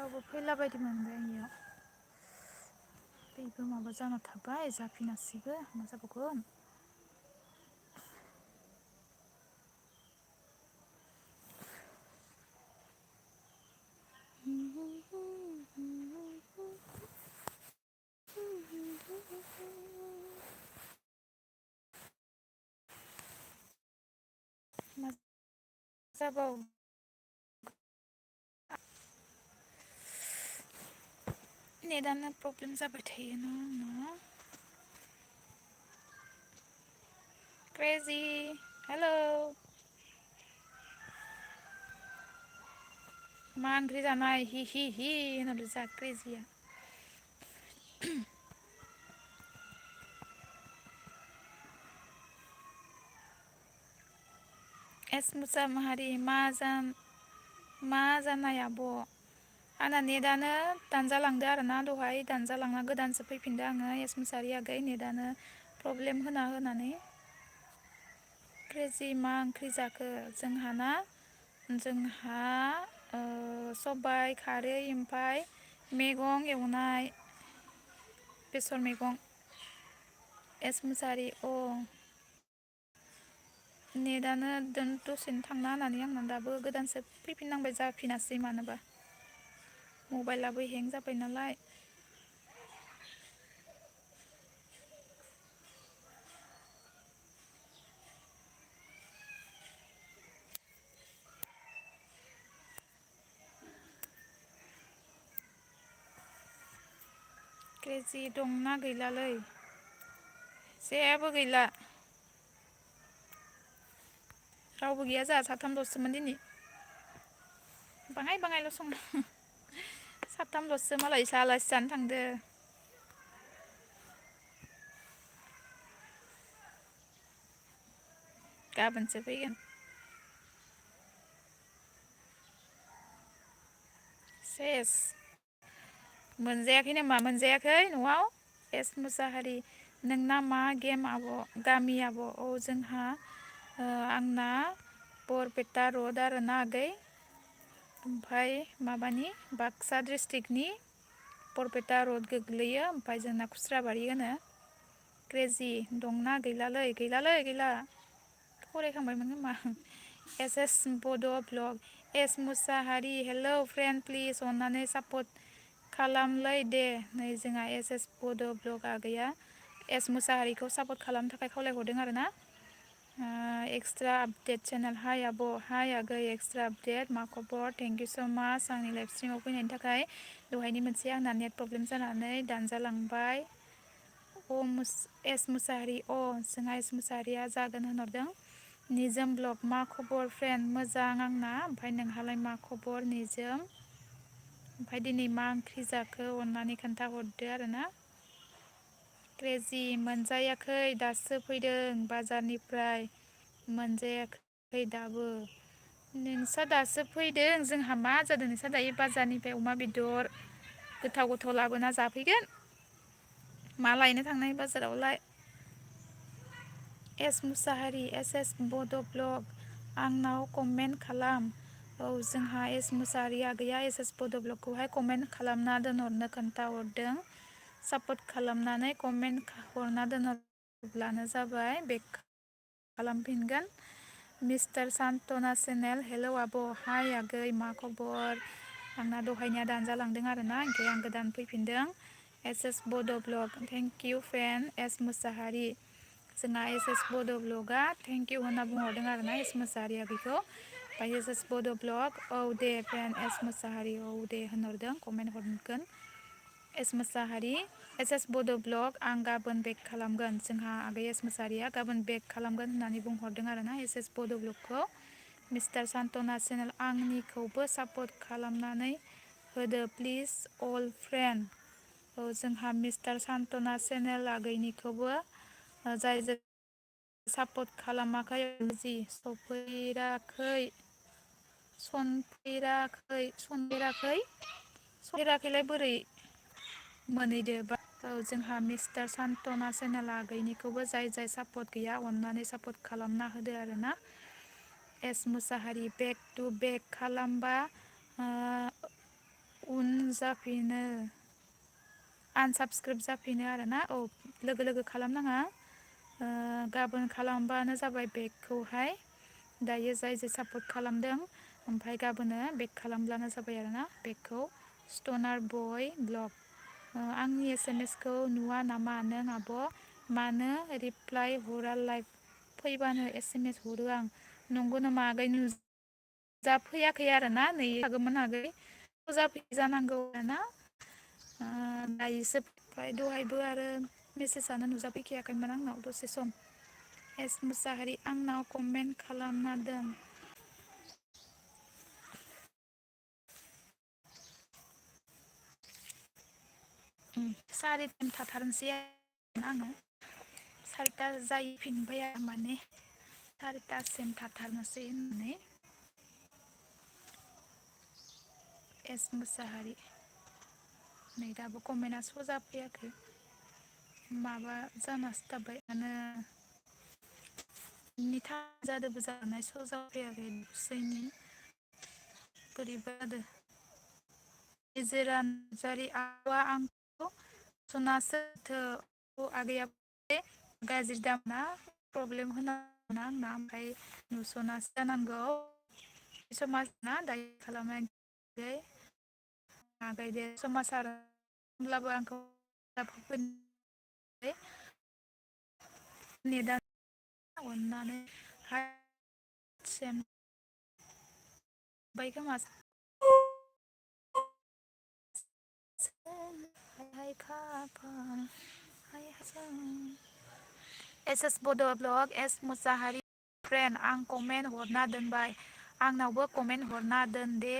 रावबो फैला बायदि मोनबाय आंनियाव बेबो माबा जाना थाबाय जाफिनासैबो मा जाबावगोन मा जाबाव नेटानो प्रब्लेम जाबाय थायो ना आंना क्रेजि हेलौ मा ओंख्रि जानाय हि हि हि होनहरदो जा क्रेजिया एस मुसाहारि मा जानाय आब' आंना नेटानो दानजालांदो आरोना दहाय दानजालांना गोदानसो फैफिनदो आङो एस मुसाहारि आगै नेटानो प्रब्लेम होनानै क्रेजि मा ओंख्रि जाखो जोंहा सबाइ खारै ओमफाय मैगं एवनाय बेसर मैगं एस मुसाहारि नेटानो दसेनो थांना होनानै आंना दाबो गोदानसो फैफिननांबाय जाफिनासै मानोबा मबाइलाबो हें जाबाय नालाय क्रेजि दंना गैलालै जेबो गैला रावबो गैया जोंहा साथामल'सोमोन दिनै बाङायल' संदों साथामल'सो मालायसो आलासि जानो थांदो गाबोनसो फैगोन सेस मोनजायाखै नामा मोनजायाखै न'आव एस मुसाहारि नोंना मा गेम आब' गामि आब' जोंहा आंना बरपेटा रड आरोना आगै ओमफाय माबानि बाक्सा डिस्ट्रिक्टनि बरपेटा रड गोग्लैयो ओमफाय जोंना खुस्राबारि होनो क्रेजि दंना गैला फरायखांबायमोन खोमा एस बड' ब्लग एस मुसाहारि हेलौ फ्रेन्ड प्लिज अननानै सापर्ट खालामलै दे नै जोंहा एस बड' ब्लग आगैया एस मुसाहारिखौ सापर्ट खालामनो थाखाय खावलायहरदों आरोना एक्सट्रा आपडेट चेनेल हाय आब' हाय आगै एक्सट्रा आपडेट मा खबर थेंक इउ स' माच आंनि लाइभ स्ट्रिमाव फैनायनि थाखाय दहायनि मोनसे आंना नेट प्रब्लेम जानानै दानजालांबाय एस मुसाहारि जोंहा एस मुसाहारिया जागोन होनहरदों निजोम ब्लग मा खबर फ्रेन्ड मोजां आंना ओमफ्राय नोंहालाय मा खबर निजोम ओमफ्राय दिनै मा ओंख्रि जाखो अननानै खोन्थाहरदो आरोना क्रेजि मोनजायाखै दासो फैदों बाजारनिफ्राय मोनजायाखै दाबो नोंस्रा दासो फैदों जोंहा मा जादों नोंस्रा दायो बाजारनिफ्राय अमा बेदर गोथाव लाबोना जाफैगोन मा लायनो थांनाय बाजारावलाय एस मुसाहारि एस बड' ब्लग आंनाव कमेन्ट खालाम जोंहा एस मुसाहारि आगैया एस बड' ब्लगखौहाय कमेन्ट खालामना दोनहरनो खोन्थाहरदों सापर्ट खालामनानै कमेन्ट हरना दोनहरब्लानो जाबाय बेक खालामफिनगोन मिस्टार सान्तना चेनेल हेलौ आब' हाय आगै मा खबर आंना दहायनिया दानजालांदों आरोना ओमफ्राय आं गोदान फैफिनदों एस बड' blog thank you friend S Mushahary जोंहा एस बड' ब्लगआ थेंक इउ होनना बुंहरदों आरोना एस मुसाहारि आगैखौ ओमफ्राय एस बड' ब्लग दे फ्रेन्ड एस मुसाहारि दे होनहरदों कमेन्ट हरगोन एस मुसाहारि एस बड' ब्लग आं गाबोन बेक खालामगोन जोंहा आगै एस मुसाहारिया गाबोन बेक खालामगोन होननानै बुंहरदों आरोना एस बड' ब्लगखौ मिस्टार सान्तना चेनेल आंनिखौबो सापर्ट खालामनानै होदो प्लिज अल फ्रेन्ड जोंहा मिस्टार सान्तना चेनेल आगैनिखौबो जाय सापर्ट खालामाखै जि सनफैराखैलाय बोरै मोनहैदो जोंहा मिस्टार सान्तना चेनेल आगैनिखौबो जाय सापर्ट गैया अननानै सापर्ट खालामना होदो आरोना एस मुसाहारि बेक टु बेक खालामबा उन जाफिनो आनसाबस्क्राइब जाफिनो आरोना औ लोगो लोगो खालामनाङा गाबोन खालामबानो जाबाय बेगखौहाय दायो जाय जे सापर्ट खालामदों ओमफ्राय गाबोनो बेक खालामब्लानो जाबाय आरोना बेगखौ स्टनार बय ब्लग आंनि SMS खौ नुवा नामा नों आब' मानो रिप्लाय हरा लाइभ फैबानो SMS हरो आं नंगौ नामा आगै नुजाफैयाखै आरोना नै थागौमोन आगै नुजाफै जानांगौ आरोना दायोसो ओमफ्राय दहायबो आरो मेसेजआनो नुजाफैखायाखैमोन आंनाव दसे सम एस मुसाहारि आंनाव कमेन्ट खालामना दोन सारिथिम थाथारनोसै आङो सारिथा जाहैफिनबाय आरो माने सारिथासिम थाथारनोसै होननानै एस मुसाहारि नै दाबो कमेन्टआ स' जाफैयाखै माबा जानासो थाबाय माने नि जादोबो जानाय स' जाफैयाखै दसेनि बोरैबा जादों गेजेरा नार्जारि आब'आ आंखौ सनासोथो आगैया गाज्रि दामोना प्रब्लेम होनाङा आंना ओमफ्राय नुसनासो जानांगौ समाज ना दायो खालामनाय आगैदे समाज आरो होमब्लाबो आंखौ नेटआ अननानै सेम बाय खोमा हाय खाफाल एस एस बड' ब्लग एस मुसाहारि फ्रेन्ड आं कमेन्ट हरना दोनबाय आंनावबो कमेन्ट हरना दोन दे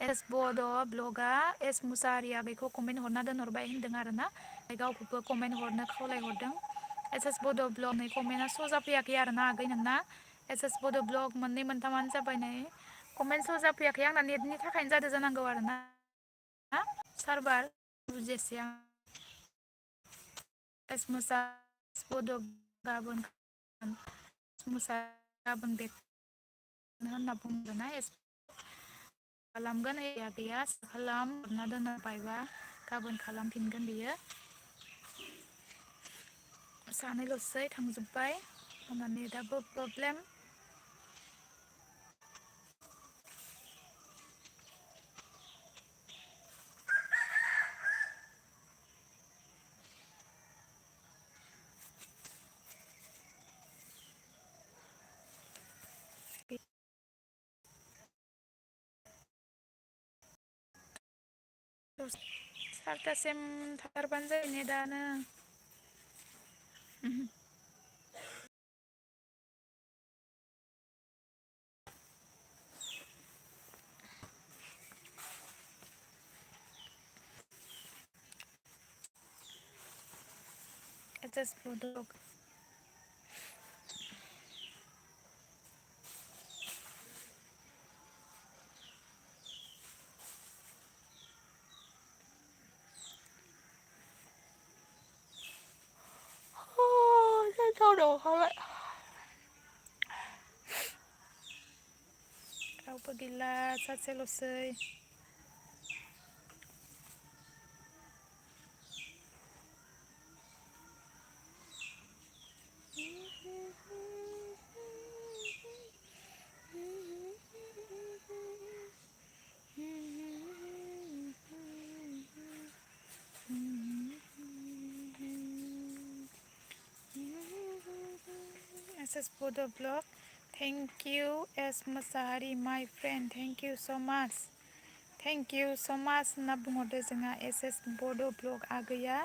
एस बड' ब्लगआ एस मुसाहारिया बेखौ कमेन्ट हरना दोनहरबाय होनदों आरोना गावखौबो कमेन्ट हरनो खावलायहरदों एस एस बड' ब्लगनि कमेन्टआ स' जाफैयाखै आरोना आगै नोंना एस एस बड' ब्लग मोननै मोनथामानो जाबाय नै कमेन्ट स' जाफैयाखै आंना नेटनि थाखायनो जादों जानांगौ आरोना सारभार बुजियासै आं एस मुसा बड' गाबोन मुसा गाबोन बेक होनना बुंदोंना एस खालामगोन गैया खालाम हरना दोनबायबा गाबोन खालामफिनगोन बियो सानैल'सै थांजोब्बाय आंना नेटआबो प्रब्लेम सारिथासिम थाथारबानो जायो नेटआनो एस बड' दावराव ओंखारबाय रावबो गैला सासेल'सै एस बड' blog thank you S Mushahary my friend thank you स' माच होनना बुंहरदो जोंहा एस बड' ब्लग आगैया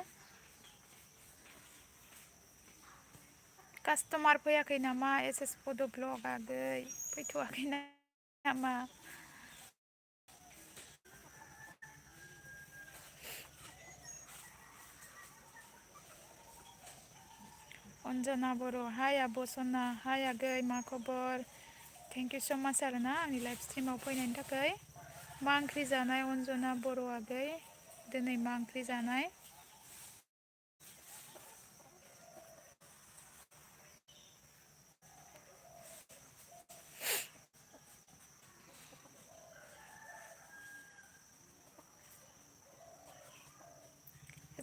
कास्टमार फैयाखै नामा एस बड' ब्लग आगै फैथ'वाखै नामा अन्जना बर' हाय आब' सना हाय आगै मा खबर थेंक इउ स' माच आरोना आंनि लाइभ स्ट्रिमाव फैनायनि थाखाय मा ओंख्रि जानाय अन्जना बर' आगै दिनै मा ओंख्रि जानाय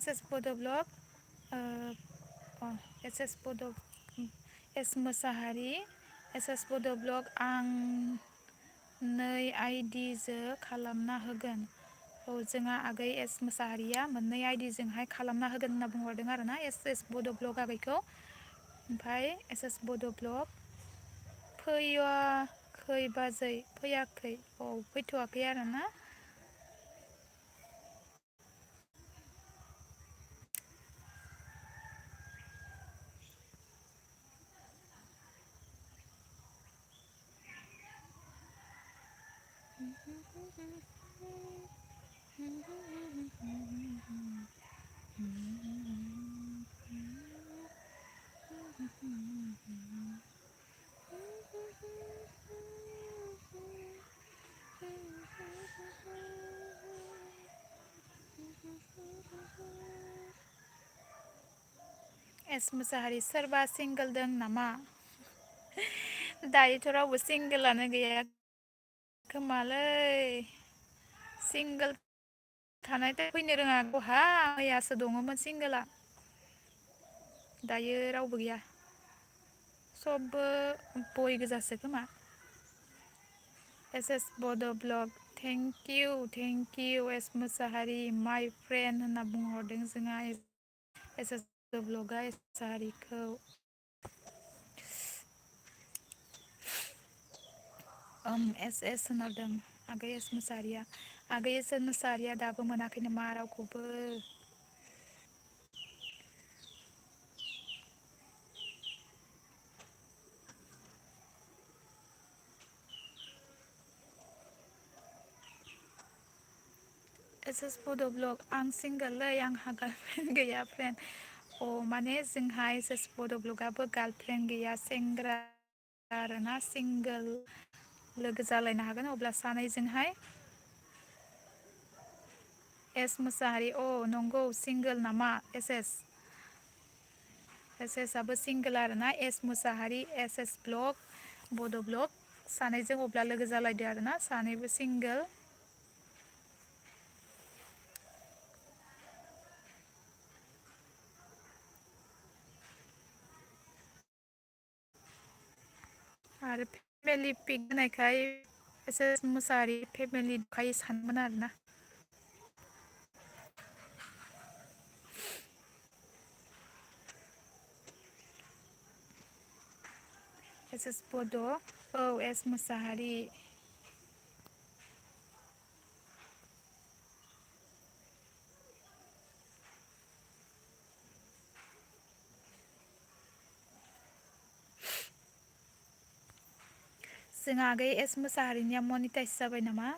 एस एस बड' blog S S Bodo' S Mosahari S S बड' ब्लग आं नै आइडिजों खालामना होगोन। औ जोंहा आगै एस मोसाहारिया मोननै आइडिजोंहाय खालामना होगोन होनना बुंहरदों आरो ना एस एस बड' ब्लग आगैखौ। ओमफ्राय एस एस बड' ब्लग फैयाखै बाजै फैयाखै औ फैथ'वाखै आरो ना। एस मोसाहारि सोरबा सिंगोल दं नामा? दायोथ' रावबो सिंगोलानो गैया खोमालै। सिंगोल थानायखाय फैनो रोङा बहा मैयासो दङमोन सिंगोला। दायो रावबो गैया सबबो बय गोजासो खोमा। एस एस बड' blog thank you S Mushahary my friend होनना बुंहरदों जोंहा एस एस बड' ब्लगआ एस मोसाहारिखौ। एस एस होनहरदों आगै एस मोसाहारिया। आगै एस मोसाहारिया दाबो मोनाखै नामा रावखौबो? एस एस बड' ब्लग आं सिंगोललै आंहा गार्लफ्रेन्ड गैया फ्रेन्ड। माने जोंहा एस एस बड' ब्लगआबो गार्लफ्रेन्ड गैया सेंग्रा आरोना सिंगोल लोगो जालायनो हागोन अब्ला सानैजोंहाय। एस मोसाहारि नंगौ सिंगोल नामा एस एस? एस एस आबो सिंगोल आरोना S Mosahari S S blog Bodo' blog सानैजों अब्ला लोगो जालायदो आरोना सानैबो सिंगोल। आरो फेमिलि पिक होनायखाय एस एस मोसाहारि फेमिलि दंखायो सानोमोन आरोना। S S Bodo' S Mosahari. जोंहा आगै एस मोसाहारिनिया मनिटाइस जाबाय नामा?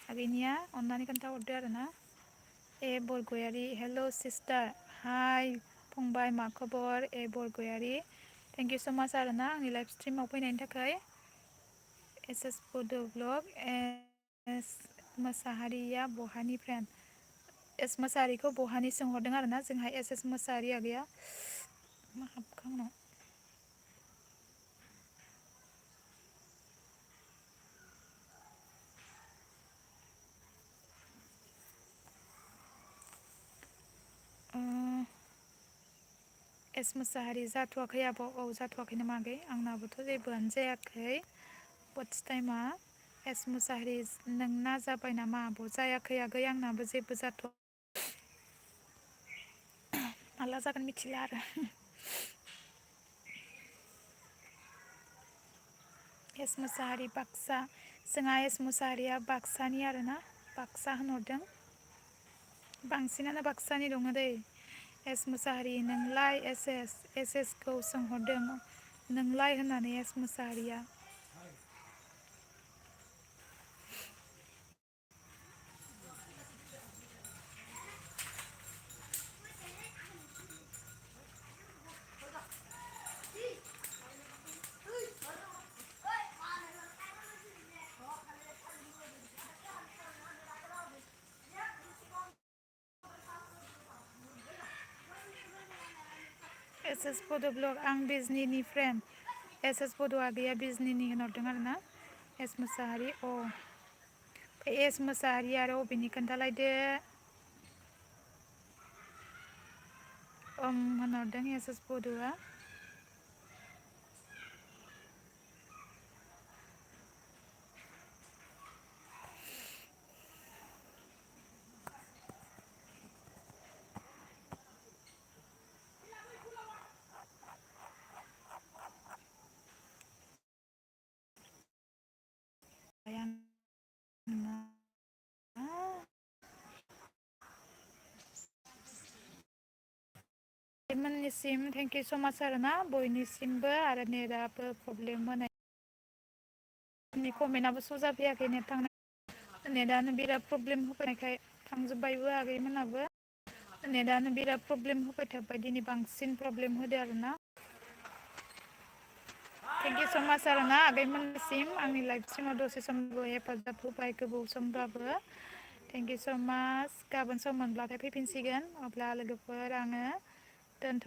आगैनिया अन्नानै खोन्थाहरदो आरो ना। ए बरगयारि हेल' सिस्टार हाय फंबाय मा खबर ए बरगयारि थेंक इउ स' माच आरोना आंनि लाइफ स्ट्रिमाव फैनायनि थाखाय। एस एस बड' ब्लग एस मोसाहारिया बहानि फ्रेन्ड? एस मोसाहारिखौ बहानि सोंहरदों आरोना जोंहा एस एस मोसाहारि आगैया। मा हाबखो आंनाव? एस मोसाहारि जाथ'वाखै आब' जाथ'वाखै नामा आगै आंनाबोथ' जेबोआनो जायाखै। वाट्स टाइमा एस मुसाहारि नोंना जाबाय नामा आब' जायाखै आगै आंनाबो जेबो जाथ'। माला जागोन मिथिला आरो। एस मोसाहारि बाक्सा जोंहा एस मोसाहारिया बाक्सानि आरोना बाक्सा होनहरदों। बांसिनानो बाक्सानि दङ दै। एस मोसाहारि नोंलाय एस एस खौ सोंहरदों नोंलाय होननानै एस मोसाहारिया। एस एस बड' ब्लग आं बिजनिनि फ्रेन्ड एस एस बड' आगैया बिजनिनि होनहरदों आरोना एस मोसाहारि एस मोसाहारि आरो अबेनि खोन्थालायदो। होनहरदों एस बड'आ मोननिसिम थेंक इउ स माच आरोना बयनिसिमबो आरो नेटआबो प्रब्लेम होनाय कमेन्टआबो स' जाफैयाखै नेट थांनाय नेटआनो बिराद प्रब्लेम होफैनायखाय थांजोब्बायबो आगैमोनाबो नेटआनो बिराद प्रब्लेम होबाय थाबाय दिनै बांसिन प्रब्लेम होदो आरोना थेंक इउ स माच आरोना आगैमोननिसिम आंनि लाइफसिमाव दसे समबो हेफाजाब होबाय गोबाव समब्लाबो थेंक इउ स माच गाबोन सम मोनब्लाथाय फैफिनसिगोन अब्ला लोगोफोर आङो दोनथ'